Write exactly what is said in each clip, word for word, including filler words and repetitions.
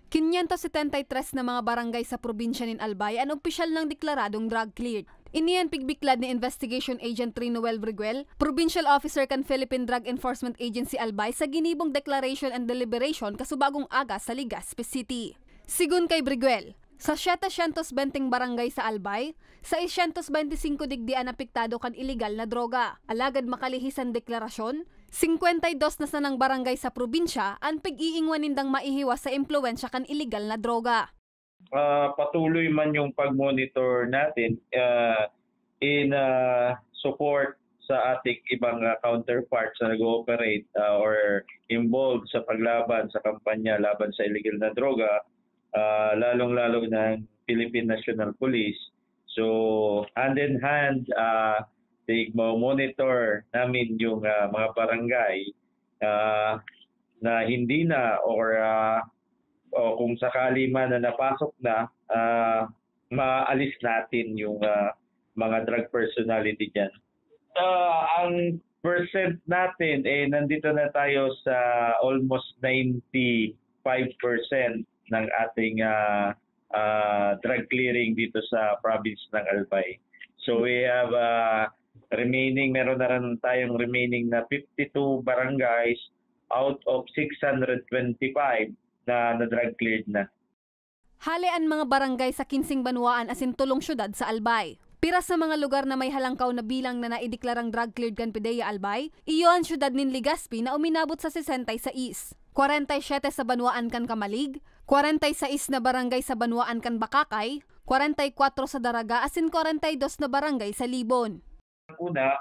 Quinientos setenta y tres na mga barangay sa probinsya nin Albay an opisyal nang deklaradong drug cleared. Ini an pigbiklad ni Investigation Agent Rinoel Briguel, Provincial Officer kan Philippine Drug Enforcement Agency Albay sa ginibong Declaration and Deliberation kasubagong aga sa Legazpi City. Sigon kay Briguel, sa siyete syentos benteng barangay sa Albay, sais syentos bente singko digdi an apektado kan iligal na droga. Alagad makalihis an deklarasyon, singkwenta y dos na sanang barangay sa probinsya an pig-iingwan nindang maihiwas sa impluwensya kan iligal na droga. Ah, patuloy man yung pag-monitor natin, ah, in, ah, support sa ating ibang, ah, counterparts na nag-ooperate, ah, or involved sa paglaban sa kampanya laban sa iligal na droga, ah, lalong-lalo ng Philippine National Police. So, hand in hand, ah, tigmo-monitor namin yung, ah, mga barangay, ah, na hindi na or, ah, o kung sakali man na napasok na, ah, maalis natin yung, ah, mga drug personality diyan. Ah, ang percent natin, eh, nandito na tayo sa almost ninety-five percent ng ating, ah, ah, drug clearing dito sa province ng Albay. So we have, ah, remaining, meron na rin tayong remaining na fifty-two barangays out of six hundred twenty-five na na-drug cleared na. Hale an mga barangay sa kinseng banwaan asin tolong syudad sa Albay. Piras sa mga lugar na may halangkaw na bilang na naideklarang drug cleared kan PDEA Albay, iyo an syudad nin Legazpi na uminabot sa sesenta y seis. Kwarenta y siyete sa banwaan kan Camalig, kwarenta y seis na barangay sa banwaan kan Bacacay, kwarenta y kwatro sa Daraga asin kwarenta y dos na barangay sa Libon. Una,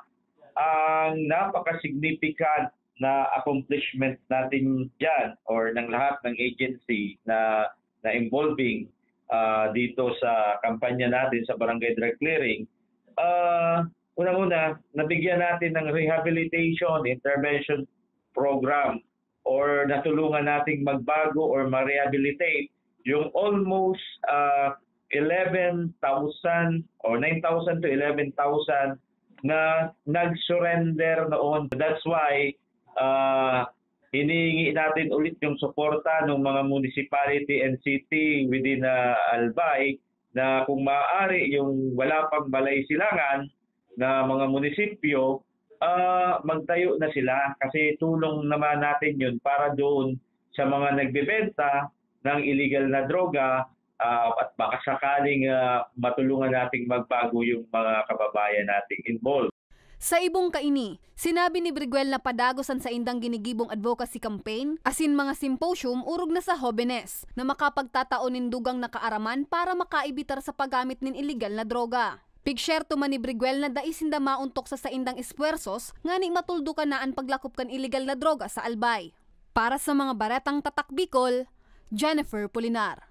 ang napaka-significant na accomplishment natin dyan or ng lahat ng agency na, na involving, ah, dito sa kampanya natin sa barangay drug clearing, ah, unang-una, nabigyan natin ng rehabilitation intervention program or natulungan nating magbago or ma-rehabilitate yung almost, ah, eleven thousand or nine thousand to eleven thousand na nag-surrender noon. That's why, ah, hinihingi natin ulit yung suporta ng mga municipality and city within, ah, Albay na kung maaari yung wala pang balay silangan na mga munisipyo, ah, magtayo na sila kasi tulong naman natin yun para doon sa mga nagbebenta ng illegal na droga, ah, at baka sakaling, ah, matulungan nating magbago yung mga kababayan nating involved. Sa ibong kaini, sinabi ni Briguel na padagos an saindang ginigibong advocacy campaign asin mga symposium orog na sa hobenes na makapagtatao nin dugang na kaaraman para makaibitar sa paggamit nin iligal na droga. Pigsyerto man ni Briguel na dai sinda maontok sa saindang espuwersos ngani matuldukan na an paglakop kan iligal na droga sa Albay. Para sa mga baretang Tatak Bicol, Jennifer Pulinar.